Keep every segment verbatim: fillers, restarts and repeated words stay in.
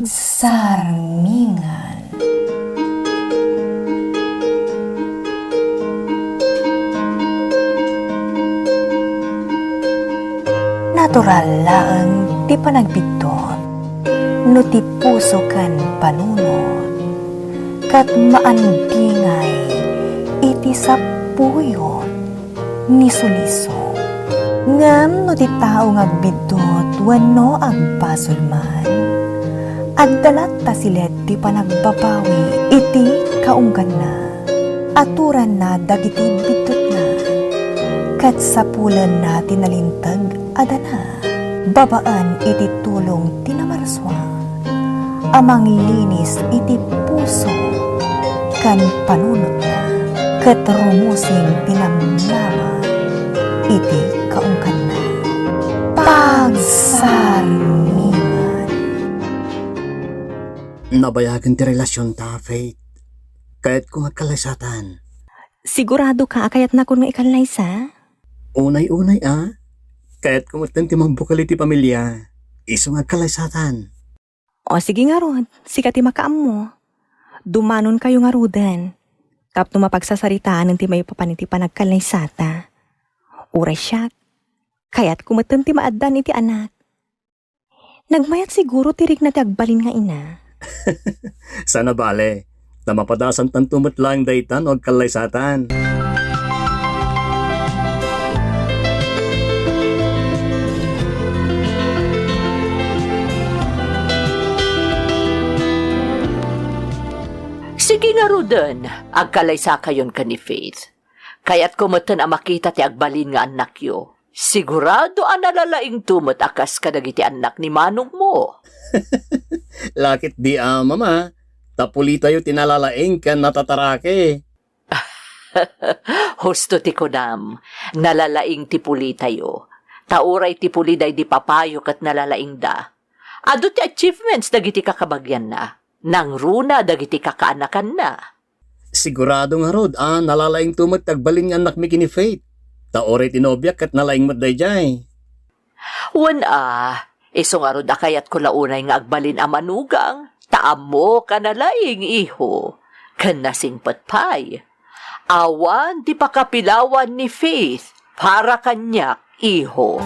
Sarmingan. Natural laeng ti panagbiddut no ti puso ken panunot, ket maandingay iti sapuyot ni suliso. Ngem no ti tao nga agbiddut wenno agbasol man, adda latta silet ti panagbabawi iti kaungganna. Aturanna dagiti biddutna, ket sapulenna ti nalinteg a dana babaen iti tulong ti Namarsua a manglinis iti puso ken panunotna, ket rumusing ti namnama iti kaungganna. Pagsarmingan. Nabayagen ti relasionta, Faith. Kayatko nga agkallaysatan. Sigurado ka a kayatnakon nga ikallaysa? Unay-unay a. Kayatko metten ti mangbukal iti pamilia. Isu nga agkallaysatan. O sige ngarud, sika ti makaammo. Dumanonkayo ngaruden. Tapno mapagsasaritaen ti maipapan iti panagkallaysata. Uray siak, kayatko metten ti maaddaan iti anak. Nagmayat siguro ti rikna ti agbalin nga ina. Saan a bale, ta mapadasantanto met laeng dayta no agkallaysatan. Sige ngaruden, agkallaysakayon ken ni Faith. Kayatko metten a makita ti agbalin nga annakyo. Sigurado a nalalaingto met a kas kadagiti annak ni manongmo. Lakit di a, Mama, ta pulitayo ti nalalaing ken natataraki. Husto ti kunam, nalalaing ti pulitayo. Ta uray ti puli daydi papayo ket nalalaingda. Adu ti achievements dagiti kakabagianna. Nangruna dagiti kakaanakanna. Sigurado ngarud a nalalaingto met ti agbalin nga annakmi ken ni Faith. Ta uray ti nobiak ket nalaing met daydiay. Wen a, isu ngarud a kayatko la unay nga agbalin a manugang, ta ammok a nalaing, iho, ken nasingpet pay. Awan ti pakapilawan ni Faith para kaniak, iho.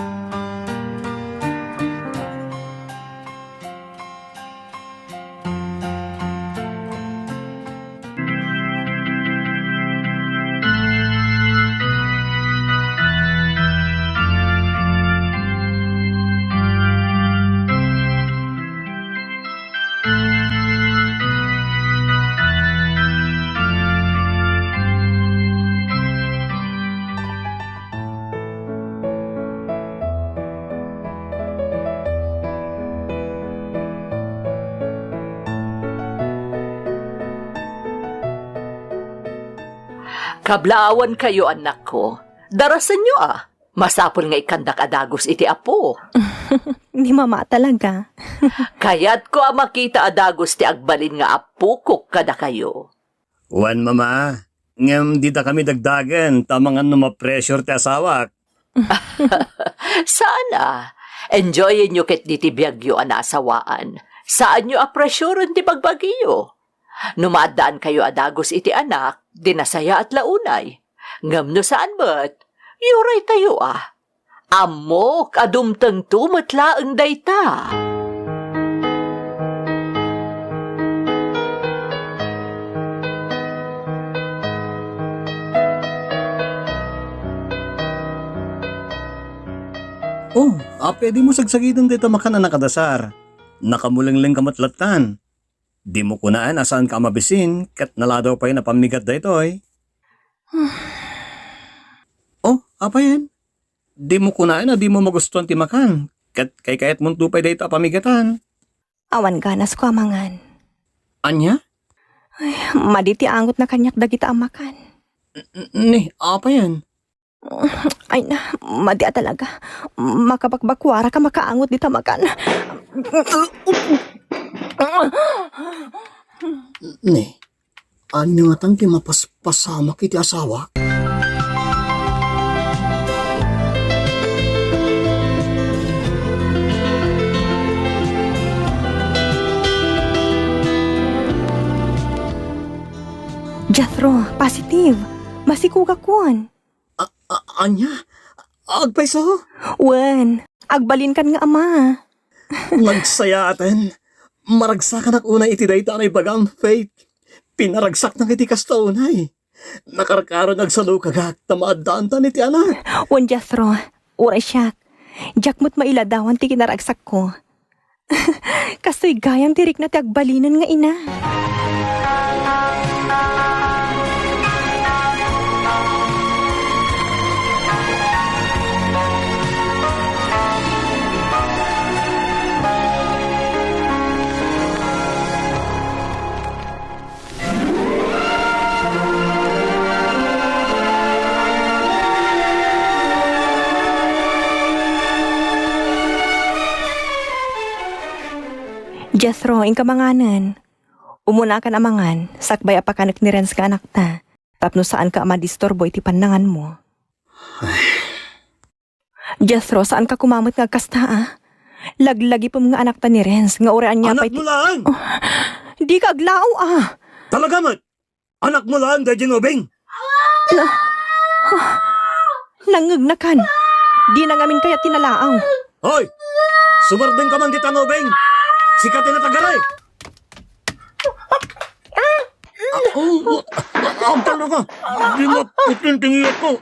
Kablaawankayo, annakko. Darasenyo a. Masapul nga ikkandak a dagus iti Apo. Ni Mama talaga. Kayatko a makita a dagus ti agbalin nga apokok kadakayo. Wen, Mama, ngem didakami dagdagen ta amangan no ma-pressure ti asawak. Saan a. Enjoyenyo ketdi ti biagyo a naasawaan. Saanyo a pressuren ti bagbagiyo. No maaddaankayo a dagus iti anak, di nasayaat la unay. Ngem no saan met, yuraytayo a. Ammok a dumtengto met laeng dayta. Oh, apay a dimo sagsagiden dayta makan a nakadasar? Nakamulengleng ka met lattan. Dimo kunaen a saanka a mabisin ket naladaw pay a pammigat daytoy. Oh, apayen? Dimo kunaen a dimo magustuan ti makan ket kaykayatmonto pay dayta a pamigatan. Awan ganasko a mangan. Ania? Ay, madi ti angotna kaniak dagita a makan. N-, ni, apayen? Ay na, madi a talaga. Makabakbakuaraka makaangot dita makan. Ni, ania ngatan ti mapaspasamak iti asawak? Positive. Masikogak wen. A-, a-, ania? Agpayso? Wen, agbalinkan nga ama. Nagsayaaten. Maragsakanak unay iti dayta a naibagam, Faith. Pinaragsaknak iti kasta unay. Nakarkaron agsalukagak ta maaddaantan iti anak. Wen, Jethro, uray siak. Diak met mailadawan ti kinaragsakko. Kastoy gayam ti rikna ti agbalinen nga ina. Jethro, inka manganen. Umunakan a mangan, sakbay a pakanek ni Renz nga anakta, tapno saanka a madisturbo iti pannanganmo. Jethro, saanka koma met nga agkasta, a? Laglagipem nga anakta ni Renz, nga uray ania pay ti... Anakmo laeng! Oh, dika aglaaw, a! Talaga met! Anakmo laeng daydiay nga ubing! Na-, nangngegnakan. Dina ngamin kayat ti nalaaw. Hoy! Sumardengka man dita nga ubing! Sika ti natagari! Ah, oh, ah, ampal ka! Di maputin ti ngiyatko!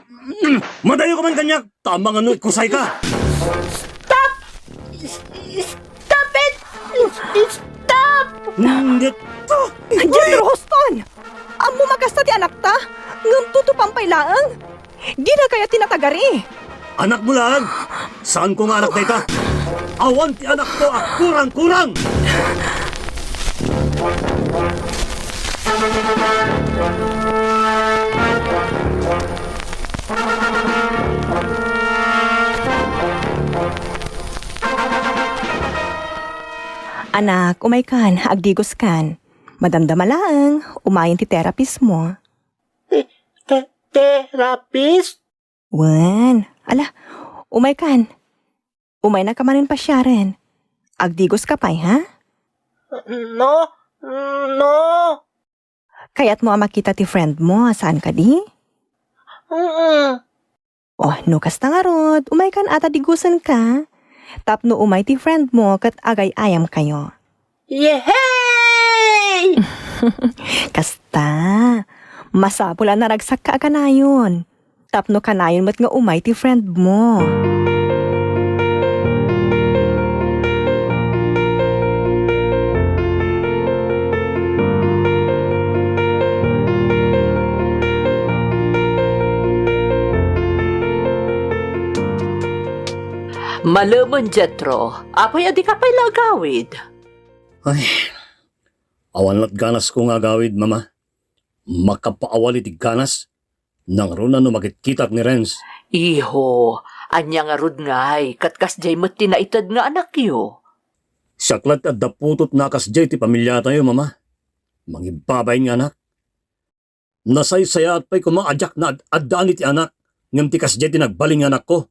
Madayoka man kaniak! Tama nga no ikusayka! Stop! Stop it! Stop! Ngem to! Jethro, huston! Ammom a kasta ti anakta, ngem tutupaem pay laeng. Dina kayat ti natagari. Anakmo laeng? Saanko nga anak dayta? Awan ti anakko a kurang-kurang! Anak, umaykan, agdigoskan. Madamdama laeng, umayen ti therapist mo. Te-, te-, therapist? Wen, ala, umaykan. Umaynaka manen pasiaren. Agdigoska pay, ha? No, no. Kayatmo a makita ti friend mo, saan kadi? Mm. Oh, no kasta ngarud, umaykan a ta digosenka. Tapno umay ti friend mo ket agay-ayamkayo. Yehey! Kasta, masapul a naragsakka a kanayon. Tapno kanayon met nga umay ti friend mo. Malemen, Jethro. Apay a dika pay la agawid? Ay, awan lat ganasko nga agawid, Mama. Makapaawal iti ganas. Nangruna no makitkitak ni Renz. Iho, ania ngarud ngay, ket kasdiay met ti naited nga anakyo? Siak lat ti adda putotna a kasdiay ti pamiliatayo, Mama. Mangibbabain nga anak. Nasaysayaat pay koma a diak naad-addaan iti anak, ngem ti kasdiay ti nagbalin nga anakko.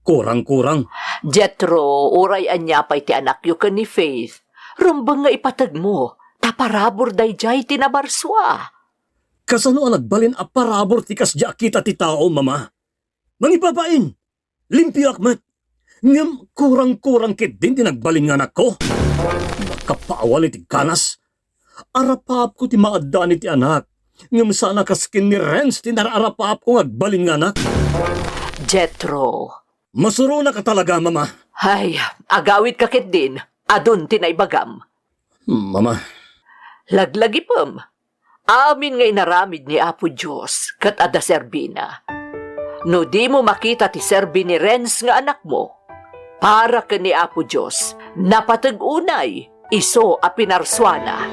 Kurang-kurang. Jethro, uray ania pay ti anakyo ken ni Faith, rumbeng nga ipategmo, ta parabur daydiay ti namarsua. Kasano a nagbalin a parabur ti kasdiay a kita ti tao, Mama? Mangibabain! Limpioak met! Ngem kurang-kurang ketdin ti nagbalin nga anakko. Makapaawal iti ganas. Arapaapko ti maaddaan iti anak. Ngem saan a kas ken ni Renz ti naraarapaapko nga agbalin nga anak. Jethro. Masuronaka talaga, Mama. Ay, agawidka ketdin. Adun ti naibagam. Mama. Laglagipem. Amin nga inaramid ni Apo Dios ket adda serbina. No dimo makita ti serbi ni Renz nga anakmo, para ken ni Apo Dios, napateg unay isu a pinarsuana.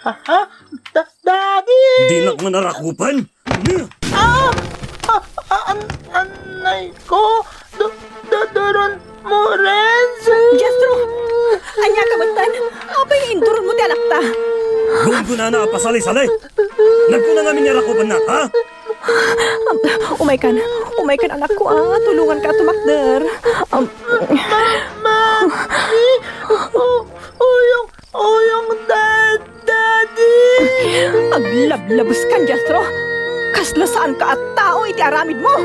Ha? Da-, Daddy! Dinak nga narakupan? Ah! Ah, ah, an-, anay ko! Du-, duduron mo, Renz! Jethro! Ania ka metten? Apay nga induronmo ti anakta? Gunggonana a pasalisali! Nagkuna ngamin nga rakupennak, ha? Am, umaykan, umaykan, anakko, a. Tulonganka a tumakder. Am, Mami! O-, oyong, oyong, Dad-, Daddy! Aglablabeskan, Jethro! Kasla saanka a tao iti aramidmo!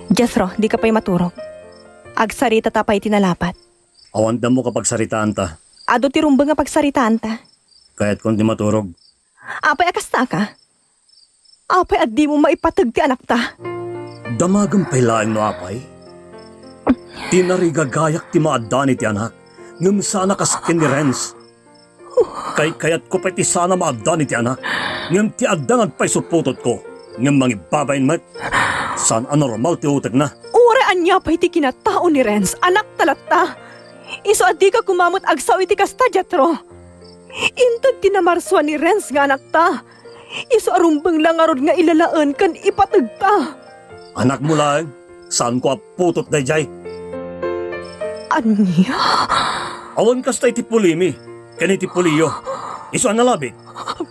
Jethro, dika pay maturog. Agsaritata pay iti nalapat. Awan dammo a pagsaritaanta. Adu ti rumbeng a pagsaritaanta. Kayatkon ti maturog. Apay a kastaka? Apay a dimo maipateg ti anakta? Damagem pay laeng no apay. Tinarigagayak ti maaddan iti anak, ngem saan a kas ken ni Renz. Kaykayatko pay ti saan a maaddan iti anak, ngem ti adda nga agpayso putotko, ngem mangibabain met. Saan a normal ti utekna. Uray ania pay ti kinatao ni Renz, anakta latta. Isu a dika koma met agsao iti kasta, Jethro. Inted ti namarsua ni Renz nga anakta. Isu a rumbeng la ngarud nga ilalaen ken ipategta. Anakmo laeng, saanko a putot daydiay. Ania? Awan kasta iti pulimi ken iti puliyo. Isu a nalabit,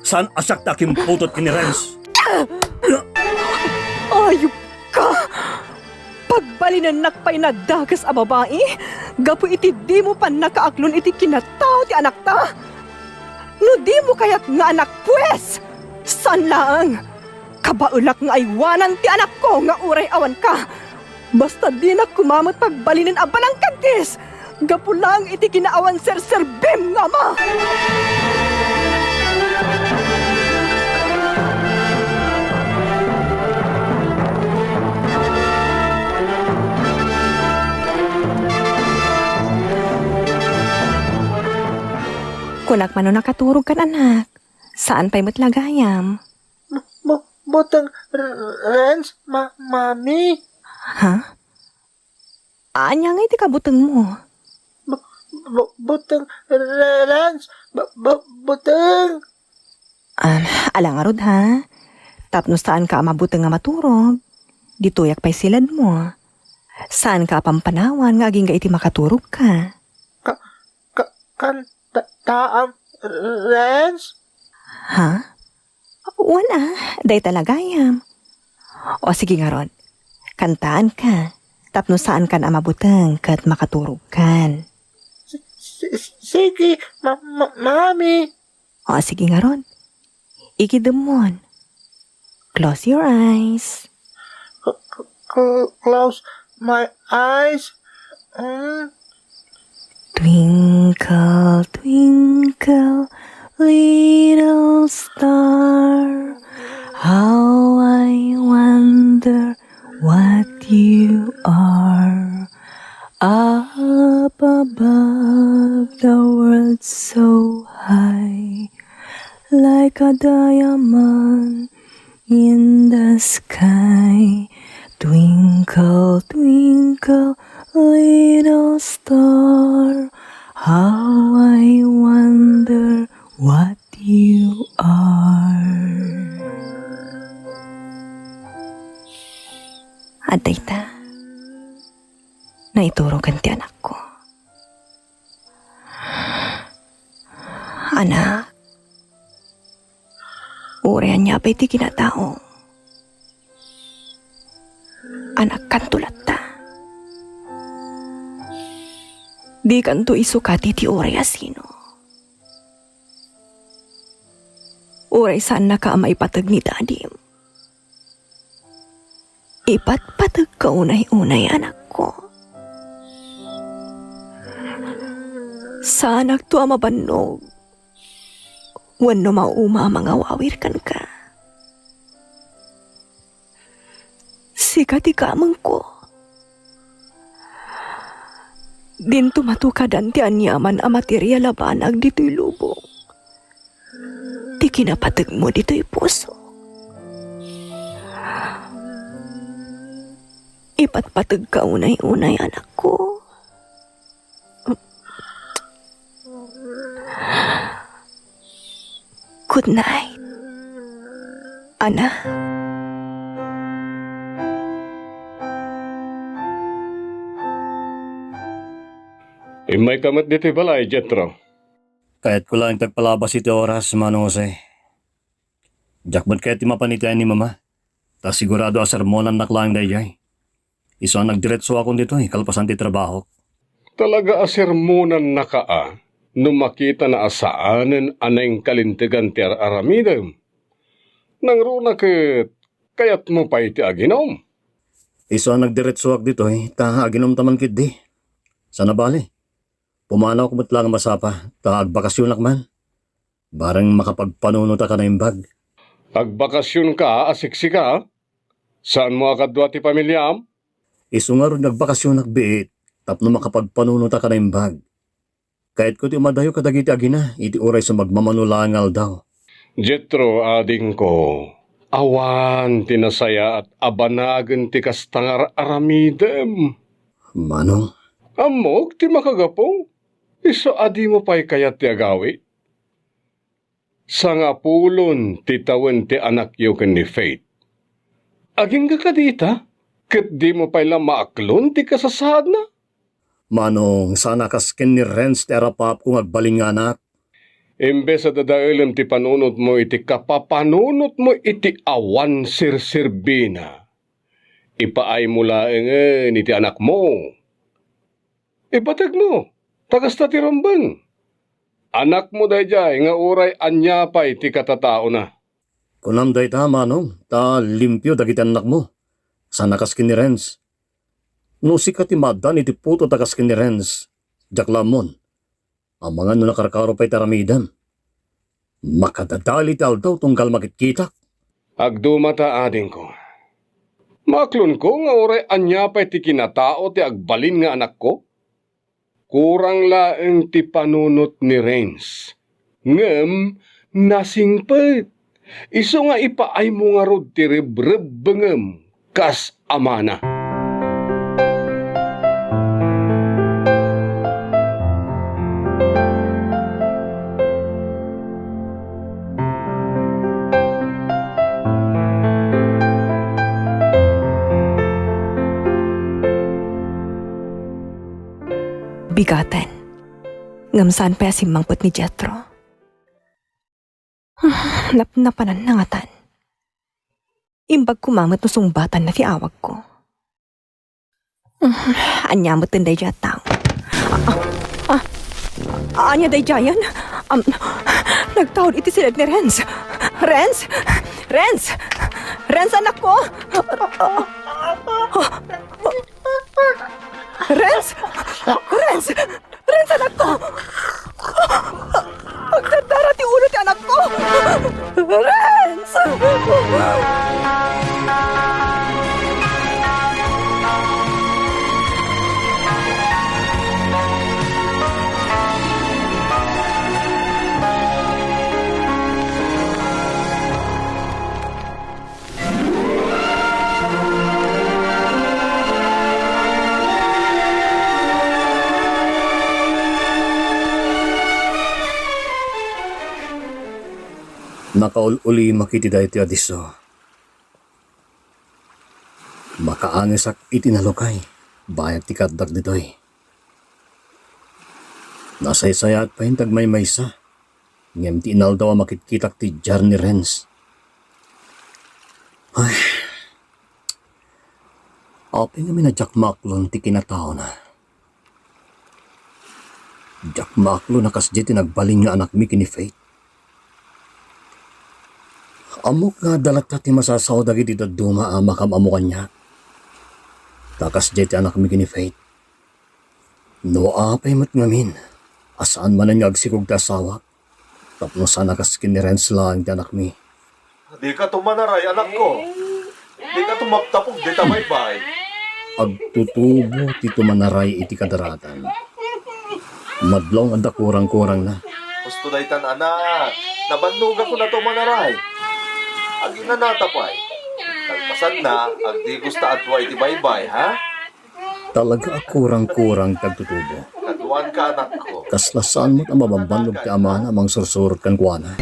saan a siak ti akimputot ken ni Renz. Ayupka! Pagbalinennak pay nadakes a babai gapu iti dimo pannakaaklon iti kinatao ti anakta? No dimo kayat nga anak, pues, saan laeng. Kabaelak nga aywanan ti anakko nga uray awanka. Basta dinak koma met pagbalinen a balangkadis gapu laeng iti kinaawan serserbim nga ama. Kunak man no nakaturogkan, anak. Saan pay met la gayam. Bu-, bu-, buteng r-, r-, Renz, ma-, mami. Ha? Ania ngay ti kabutengmo? Bu-, bu-, buteng r-, r-, Renz, bu-, bu-, buteng. Am, ala ngarud, ha? Tapno saanka a mabuteng nga maturog, ditoyak pay siledmo. Saanka a pampanawan nga agingga iti makaturogka. Ka-, ka-, kan-, ta-, taam, r-, Renz? Ha? Wen a, dayta la gayam. O sige ngarud, kantaanka, tapno saankan a mabuteng ket makaturogkan. Si-, si-, sige, ma-, ma-, mami. O sige ngarud, igidemmon. Close your eyes. C-, c-, cl-, close my eyes. Mm. Twinkle, twinkle, little star, how I wonder what you are. Up above the world so high, like a diamond in the sky. Twinkle, twinkle, little star, how I wonder what you are. Adda ita, naiturogan ti anakko. Anak, uray ania pay ti kinatao, anakkanto latta. Dikanto isukati ti uray a sino. Uray saannaka a maipateg ni dadim. Ipatpategka unay-unay, anakko. Saanakto a mabannog wenno mauma a mangawawir kenka. Sika ti kamengko. Dinto matukadan ti aniaman a material a banag ditoy lubong. Ti kinapategmo ditoy puso. Ipatpategka unay-unay, anakko. Good night, anak. Immayka met ditoy balay, Jetro. Kayatko laeng ti agpalabas iti oras, Manong Jose. Diak met kayat ti mapan iti ayna ni Mama. Ta sigurado a sermonannak laeng daydiay. Isu a nagdiretsoakon ditoy kalpasan ti trabahok. Talaga a sermonannaka a no makitana a saanen a naingkalintegan ti ar-aramidem. Nangruna ket kayatmo pay ti aginom? Isu a nagdiretsoak ditoy ta aginumta man ketdi. Saan a bale, pumanawak met laeng a masapa ta agbakasionak man. Bareng makapagpanunotak a naimbag. Agbakasionka a siksika? Saanmo a kadua ti pamiliam? Isu ngarud nga agbakasionak biit tapno makapagpanunotak a naimbag. Kayatko ti umadayo kadagiti agina iti uray sumagmamano laeng nga aldaw. Jetro, adingko, awan ti nasayaat a banagen ti kasta nga ar-aramidem. Manong? Ammok ti makagapu. Isu a dimo pay kayat ti agawid. Sangapulon ti tawen ti anakyo ken ni Faith. Agingga kadi ita, ket dimo pay la maaklon ti kasasaadna? Manong, saan a kas ken ni Renz ti arapaapko nga agbalin nga anak. Imbes a dadaelem ti panunotmo iti kapapanunotmo iti awan serserbina, ipaaymo laengen iti anakmo. Ibategmo, ta kasta ti rumbeng. Anakmo daydiay nga uray ania pay ti katataona. Kunam dayta, Manong, ta limpio dagiti annakmo. Saan a kas ken ni Renz. No sika ti maaddan iti putot a kas ken ni Renz, diak la ammon. Amangan no nakarkaro pay ti aramidem. Makadadali ti aldaw tunggal makitkitak. Agdumata, adingko. Maaklonko nga uray ania pay ti kinatao ti agbalin nga anakko. Kurang laeng ti panunot ni Renz. Ngem nasingpet. Isu nga ipaaymo ngarud ti rebrebbengem kas amana. Bigaten. Ngem saan pay a simmangpet ni Jetro. Napnapananna ngatan. Imbag koma met no sungbatanna ti awagko. Ania met daydiay a tao? Ah, ah, ah, ania daydiayen? Am, nagtaud iti siled ni Renz. Renz! Renz! Renz, anakko! Renz! Renz! Renz, anakko! Agdadara ti ulo ti anakko! Renz! Nakaul-ulimak iti daytoy a disso. Makaangesak iti nalukay, bayat ti kaaddak ditoy. Nasaysayaat pay ti agmaymaysa, ngem ti inaldaw a makitkitak ti diar ni Renz. Ay, apay ngamin a diak maaklon ti kinataona? Diak maaklon a kasdiay ti nagbalin nga anakmi ken ni Faith. Ammok nga adda latta ti masasao dagiti dadduma a makaam-ammo kaniak. Ta kasdiay ti anakmi ken ni Faith. No apay met ngamin a saan manen nga agsikog ti asawak, tapno saan a kas ken ni Renz laeng ti anakmi. Dika tumanaray, anakko. Dika tumaptapog dita baybay. Agtutubo ti tumanaray iti kadaratan. Madlong adda kurang-kurangna. Husto daytan, anak. Nabannogakon a tumanaray. Aginanata pay. Kalpasanna, agdigos ta adua iti baybay, ha? Talaga a kurang-kurang ti agtutubo. Kaduan ka, anakko. Kasla saan met a mabambannog ti amana a mangsursurot kenkuana.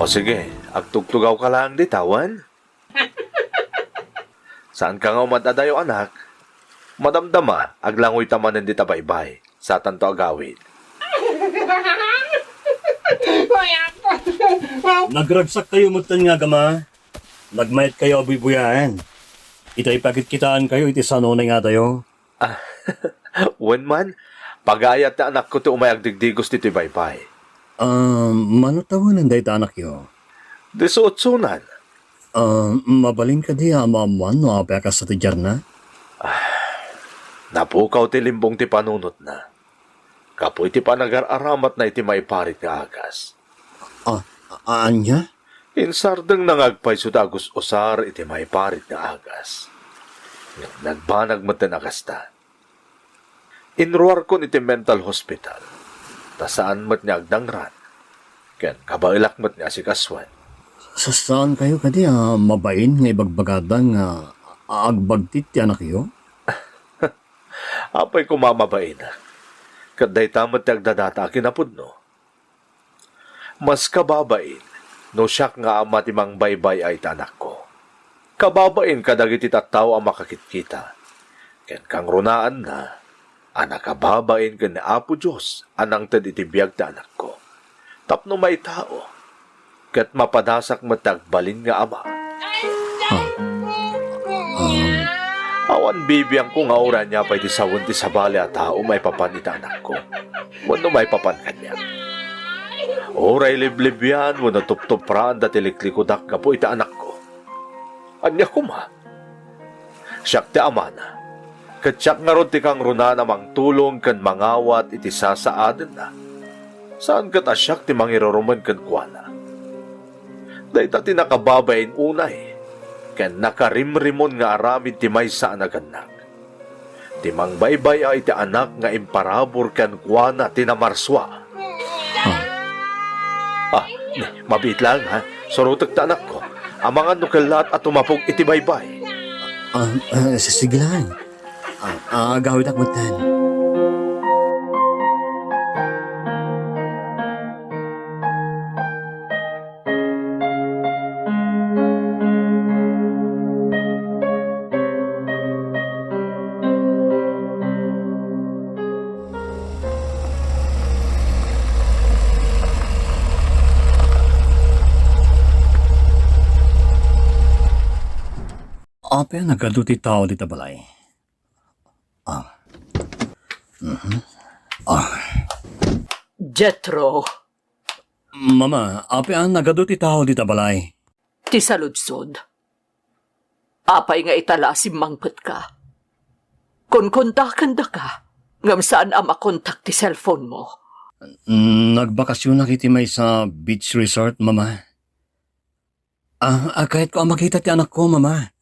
Sige, agtugtugawka laeng dita, wen? Saanka nga umad-adayo, anak. Madamdama, aglangoyta manen dita baybay. Satanto agawid. Nagragsakkayo metten nga agama. Nagmayatkayo a buybuyaen. Ita ipakitkitaankayo iti sanunay nga adayo. Ah, wen man, pagayat ti anakko ti umay agdigdigos ditoy baybay. Ah, mano tawen dayta anakyo? Dieciochonan. Ah, mabalin kadi a maammuan no apay a kasta ti diarna? Ah, napukaw ti limbong ti panunotna. Gapu iti panagar-aramatna iti maiparit nga agas. Ah, a-, ania? Insardengna nga agpayso ti agus-usar iti maiparit nga agas. Ngem nagbanag metten a kasta. Inruarkon iti mental hospital, ta saan met nga agdangran, ken kabaelak met nga asikasuen. Sa-, saankayo kadi a mabain nga ibagbagada nga agbagtit ti anakyo? Apay koma a mabain? Ket dayta met ti agdadata a kinapudno. Mas kababain no siak nga ama ti mangbaybay-ay iti anakko. Kababain kadagiti tattao a makakitkita, ken kangrunaanna a nakababain ken ni Apo Dios a nangted iti biag ti anakko, tapno maitao ket mapadasak met ti agbalin nga ama. Ah. Um. Awan bibiangko nga uray ania pay ti sawen ti sabali a tao maipapan iti anakko wenno maipapan kaniak. Uray liblibian wenno tuptupraanda ti liklikudak gapu iti anakko. Ania koma? Siak ti amana, ket siak ngarud ti kangrunaan a mangtulong ken mangawat iti sasaadenna. Saan ket a siak ti mangirurumen kenkuana. Dayta ti nakababain unay ken nakarimrimon nga aramid ti maysa a nagannak. Ti mangbaybay-ay iti anak nga imparabur kenkuana ti namarsua. Ah. Ah, mabiit laeng, ha? Surotek ta, anakko. Amangan no kellaat a tumapog iti baybay. Ah, ah, si-, sige laeng. Ah, ah, agawidak metten. Apay a nagadu ti tao dita balay? Ah. Mhm. Ah. Jethro. Mama, apay a nagadu ti tao dita balay? Ti saludsod. Apay nga ita la a simmangpetka? Kunkundaken daka, ngem saan a makontak ti cellphone mo. Mm, nagbakasionak iti maysa beach resort, Mama. Ah, ah, kayatko a makita ti anakko, Mama.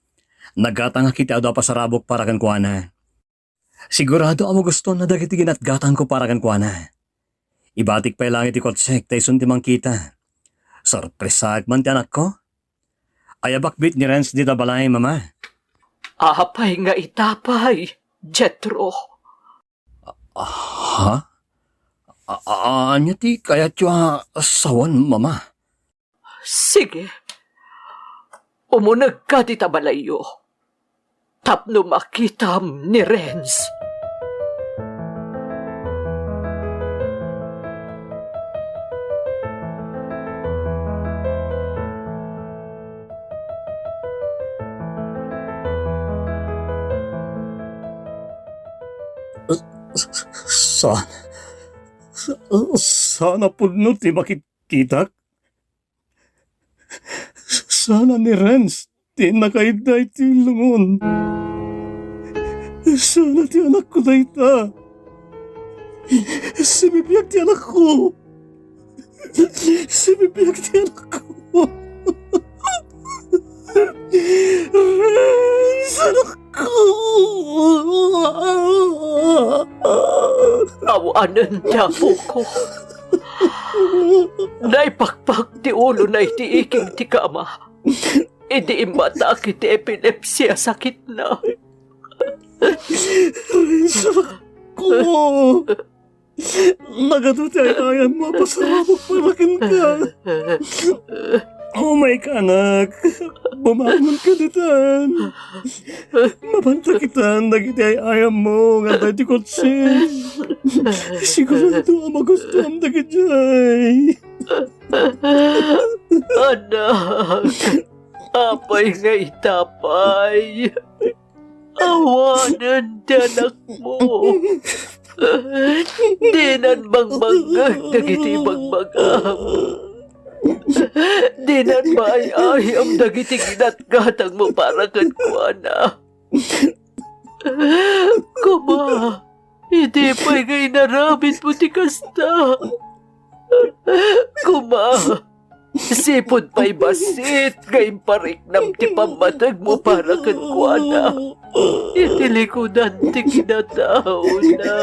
Nagatangak iti adu a pasarabok para kenkuana. Sigurado a magustoanna dagiti ginatgatangko para kenkuana. Ibatik pay laeng iti kotsek ta isun ti mangkita. Sorpresaek man ti anakko. Aya bakbit ni Renz dita balay, Mama? Apay nga ita pay, Jethro? Ha? A-, a-, ania ti kayatyo a sawen, Mama? Sige. Umunegka dita balayyo tapno makitam ni Renz. Saan, saan a pudno ti makitkitak? Sana ni Renz ti nakaidda iti lungon. Sana ti anakko dayta. Sibibiag ti anakko. Sibibiag ti anakko. Renz, anakko. Awanen ti apoko. Naipakpak ti ulona iti iking ti kama. Idi immataak iti epilepsia sakitna. Renz, anakko. Nagadu ti ay-ayam mo a pasarabok para kenka. Umayka, anak. Bumangonka ditan. Mapanta kitan dagiti ay-ayam mo nga adda iti kotse. Sigurado a magustuam dagidiay. Anak, apay nga ita pay? Awanen ti anakmo. Dinan bangbangngeg dagiti ibagbagam. Dinan maay-ayam dagiti ginatgatangmo para kenkuana. Koma, idi pay nga inaramidmo ti kasta? Koma, sipud pay bassit nga impariknam ti pammategmo para kenkuana iti likudan ti kinataona.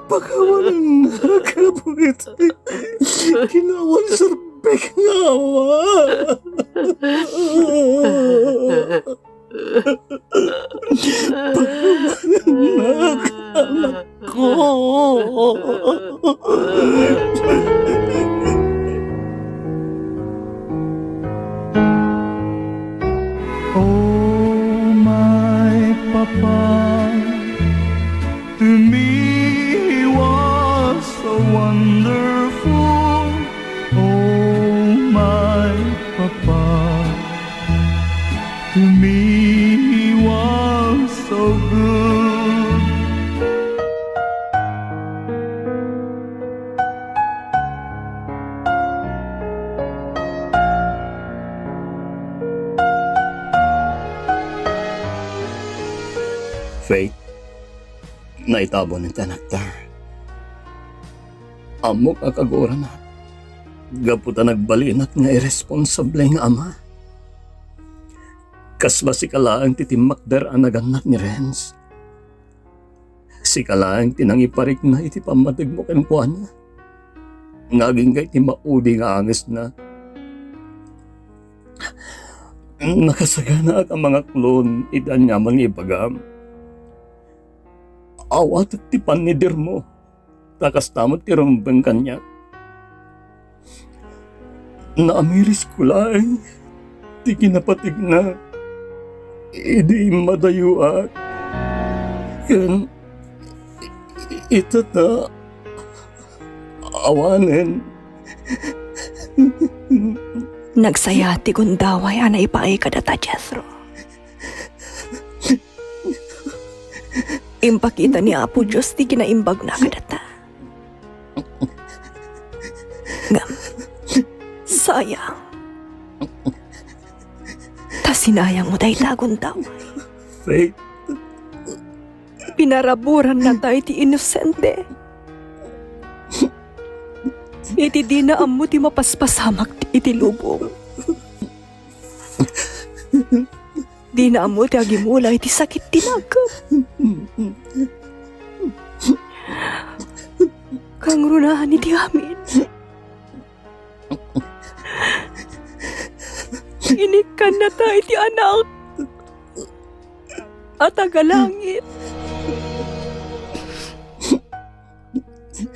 Pakawanennak, Apo, iti kinawan serbek nga awa. Pakawanennak, anakko. Oh, my papa, to me he was so wonderful. Oh, my papa, to me he was so good. Faith, naitabon ti anakta. Ammok a kaguranna gapu ta nagbalinak nga irresponsable nga ama. Kasla sika laeng ti timmakder a nagannak ni Renz. Sika laeng ti nangiparikna iti pammategmo kenkuana nga agingga iti maudi nga angesna. Nakasaganaak a mangaklon iti aniaman nga ibagam. Awatek ti pannidermo, ta kasta met ti rumbeng kaniak. Naamirisko laeng ti kinapategna idi immadayoak. Ken ita ta awanen. Nagsaya ti gundaway a naipaay kadata, Jethro. Impakita ni Apo Dios ti kinaimbagna kadata. Ngem, sayang. Ta sinayangmo dayta a gundaway. Faith. Pinaraburanna tay ti inosente. Iti dina ammo ti mapaspasamak iti lubong. Dina ammo ti agimula iti sakit ti nakep. Kangrunaan iti amin. Inikkannata iti anak a taga langit.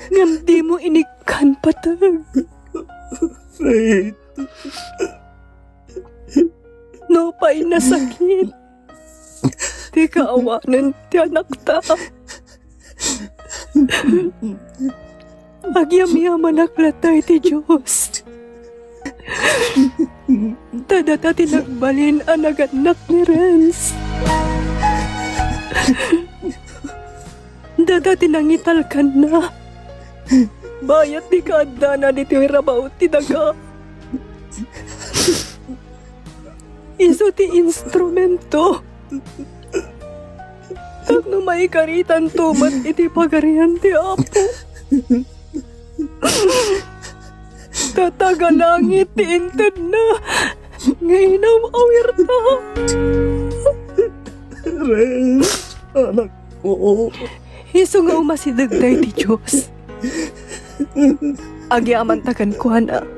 Ngem dimo inikkan pateg. Faith. Nupay nasakit ti kaawanen ti anakta, agyamyamanak latta iti Dios. Ta data ti nagbalin a nagannak ni Renz. Data ti nangitalkanna bayat ti kaaddana ditoy rabaw ti daga. Isu ti instrumento tapno maikaritanto met iti Pagarian ti Apo. Ta taga langit ti intedna nga inam-awirta. Renz, anakko. Isu nga umasidegda iti Dios. Agyamanta kenkuana.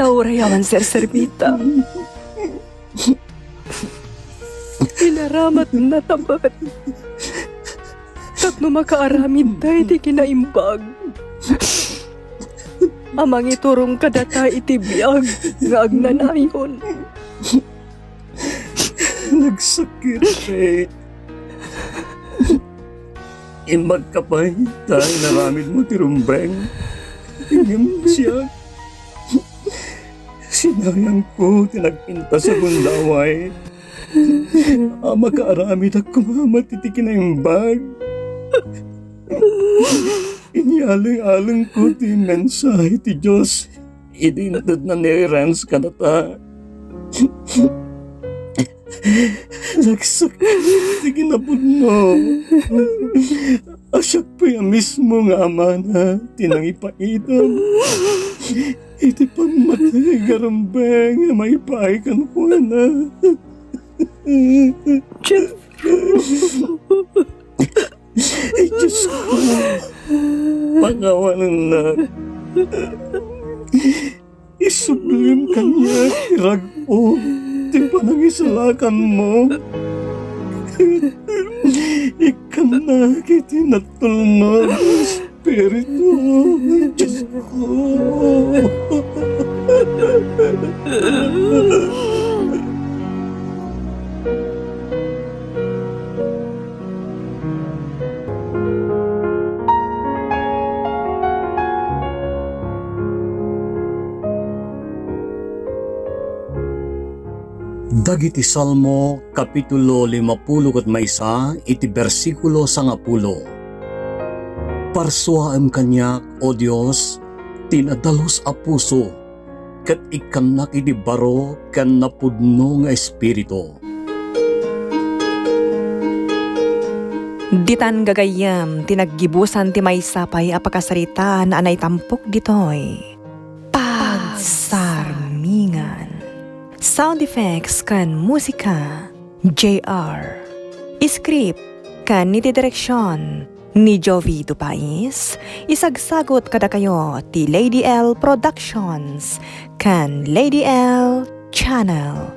Ta uray awan serserbita. Inaramatnata met tapno makaaramidta iti kinaimbag a mangiturong kadata iti biag nga agnanayon. Nagsakit, Faith. Imbagka pay ta inaramidmo ti rumbeng. Ngem siak, sinayangko ti nagpintas a gundaway a makaaramidak koma met iti kinaimbag. Inyaleng-alengko ti mensahe ti Dios idi intedna ni Renz kadata. Nagsakit ti kinapudno. A siak pay a mismo nga amana ti nangipaitam iti pammateg a rumbeng nga maipaay kenkuana. Diyos ko. Ay, Diyos ko. Pangawalennak. Isublim kaniak ti rag-o ti panangisalakanmo. Ikkannak iti natulnog nga Espiritu, Diyos ko. Dagiti Salmo, kapitulo limapulo ket maysa, iti bersikulo sangapulo. Parsuaem kaniak, O Dios, ti nadalus a puso, ket ikkannak iti baro ken napudno nga espiritu. Ditan gagayyem ti naggibusan ti maysa pay a pakasaritaan a naitampok ditoy. Pagsarmingan. Sound effects ken musika, J R. Script ken iti direksion ni Jovie Dupais, isagsagut kadakayo ti Lady L Productions ken Lady L Channel.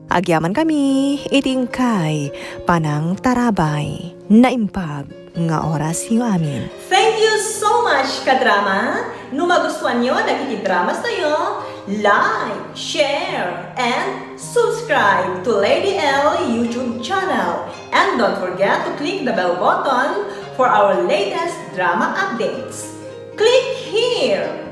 Agyamankami iti inkay panangtarabay. Naimbag nga orasyo amin. Thank you so much, kadrama! No magustuanyo dagiti dramas tayo, like, share, and subscribe to Lady L YouTube channel. And don't forget to click the bell button for our latest drama updates. Click here!